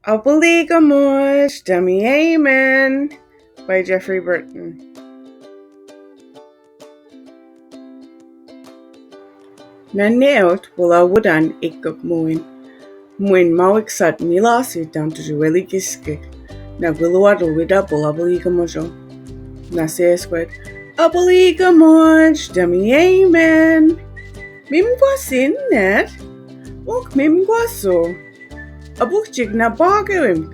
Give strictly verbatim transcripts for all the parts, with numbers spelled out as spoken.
Apalikamoch, Damieimen, by Jeffrey Burton. Na ne'ot wala wüdan ikkap muin. Muin mawik sat nilasi tantu yuweli kiskik. Na guluwadul widabul apalikamocho. Na seskwet, Apalikamoch, Damieimen. Mimgwasinnet. Muk mimgwasu. Abukchik na bagewimk.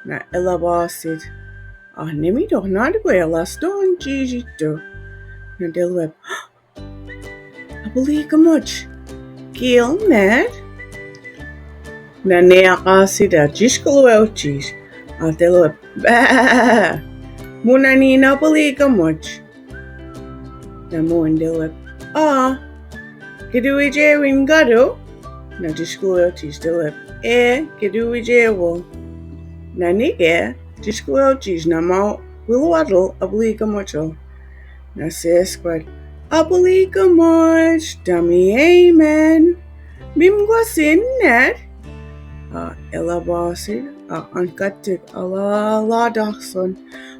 Na elabasit. Ah, nemi dohnadwe alas don jijito. Na deluwep. Apalikamoch. Kilnet. Na ne'akasida jishkuluweo jish. Ah, deluwep. Ba. Munanin apalikamoch. Na muin deluwep. Ah. Kiduwije win gadu. Na jishkuluweo jish deluwep. E, kiduwije wal. Na nige, jishkuluweo jish na mau guluwadul apalikamocho. Na seskwet, Apalikamoch, Damieimen. Mimgwasinnet. Ah, elabasit, ah, ankatik, ala, ala dahson.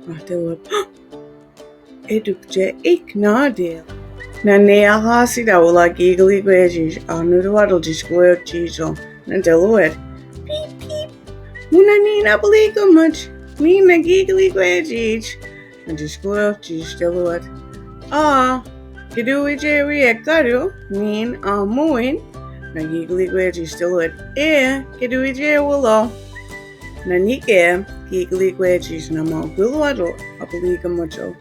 Ah, deluwep. Edukche ik nadil. Na ne'akasida wala giguligwe jish, ah, nuduwadul jishkuluweo jisho. Na deluwet. Pip, pip. Munanin apalikamoch. Nina giguligwe jish. Na jishkuluweo jish deluwet. Ah, kiduwije wi ekadu, nin, ah, muin. Na giguligwe jish deluwet. E, kiduwije wala. Na nige, giguligwe jish na mau guluwadul apalikamocho.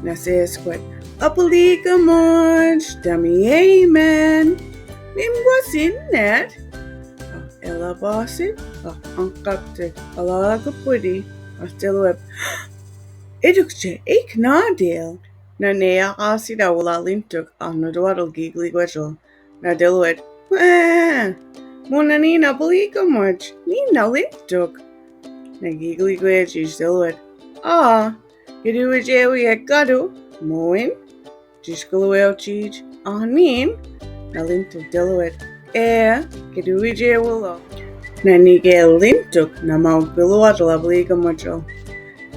Na seskwet, Apalikamoch, Damieimen. Mimgwasinnet. Ah, elabasit, ah, ankaptik, ala gupudi. Ah, deluwep. Edukche ik nadil. Na ne'akasida wala lintuk, ah, nuduwadul giguligwecho. Na deluwet. Munanin apalikamoch. Nina lintuk. Na giguligwe jish deluwet. Ah, kiduwije wi ekadu, muin. Jishkuluweo jish, ah, nin. Na lintuk deluwet. E, kiduwije wala. Na nige lintuk na mau guluwadul apalikamocho.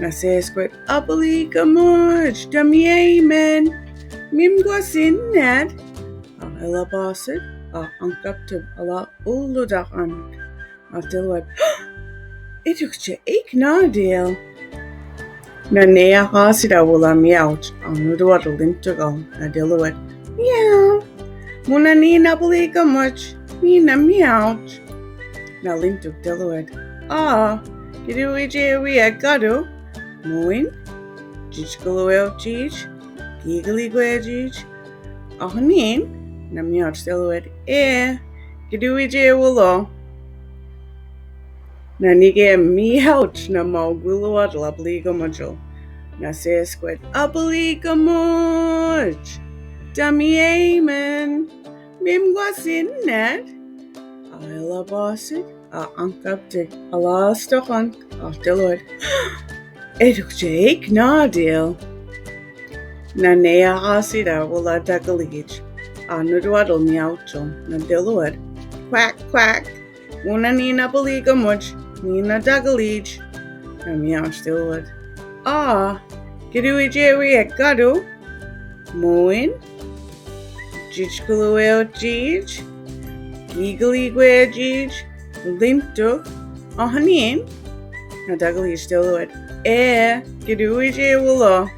Na seskwet, Apalikamoch, Damieimen. Mimgwasinnet. Ah, elabasit, ah, ankaptik, ala uludakan. Ah, deluwet. Edukche ik nadil. Na ne'akasida wala miauch, ah, nuduwadul lintugal. Na deluwet. Miau. Munanin apalikamoch. Nina miauch. Na lintuk deluwet. Ah, kiduwije wi ekadu, muin. Jishkuluweo jish. Giguligwe jish. Ah, nin. Na miauch deluwet. E, kiduwije wala. Na nige miauch na mau guluwadul apalikamocho. Na seskwet, Apalikamoch. Damieimen. Mimgwasinnet. Ah, elabasit, ah, ankaptik, ala stakan, ah, deluwet. Edukche ik nadil. Na ne'akasida wala dagalij, ah, nuduwadul miaucho. Na deluwet. Kwak, kwak. Munanin apalikamoch. Nina dagalij. Na miauch deluwet. Ah, kiduwije wi ekadu, muin. Jishkuluweo jish. Giguligwe jish. Lintuk. Ah, nin. Na dagalij deluwet. E, kiduwije wala.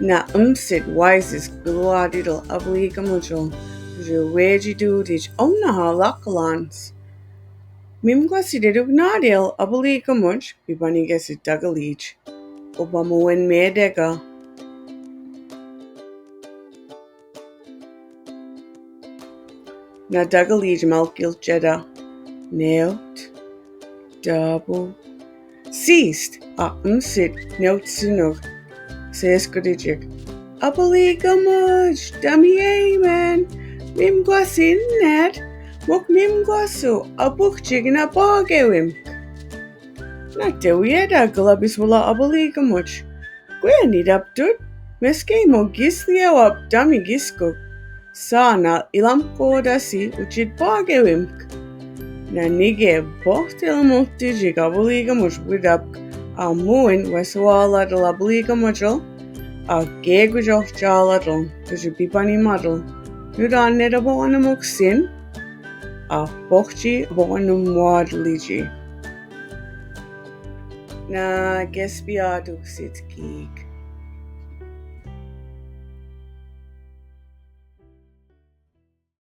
Na umsit waisis guluwadidal apalikamocho. Yuweji dudij omnaha lakalans. Mimgwasid eduk nadil apalikamoch. Bibanigesid dagalij. Ubamuwen medega. Na dagalij malkil jeda. Neot. Dabu. Sist. A umsit. Neot sinug. Seskudijik. Apalikamoch. Damieimen. Mimgwasinnet. Muk mimgwasu. Abukjig na bagewimk. Na tewiyeda galabis wala apalikamoch. Gwenidaptut, meskey mo gisliewap dami giskuk. Sana ilamkodasi uchid bagewimk. Na nige pohtilamok tiji ka paliikamatil witapk, a muin wes walatla paliikamatil, a keku yohchalatla tiji pipanimatil. Nura nera po'onamuksiin, a pohchi po'onamwaat liji. Na kespiatuksit kiik.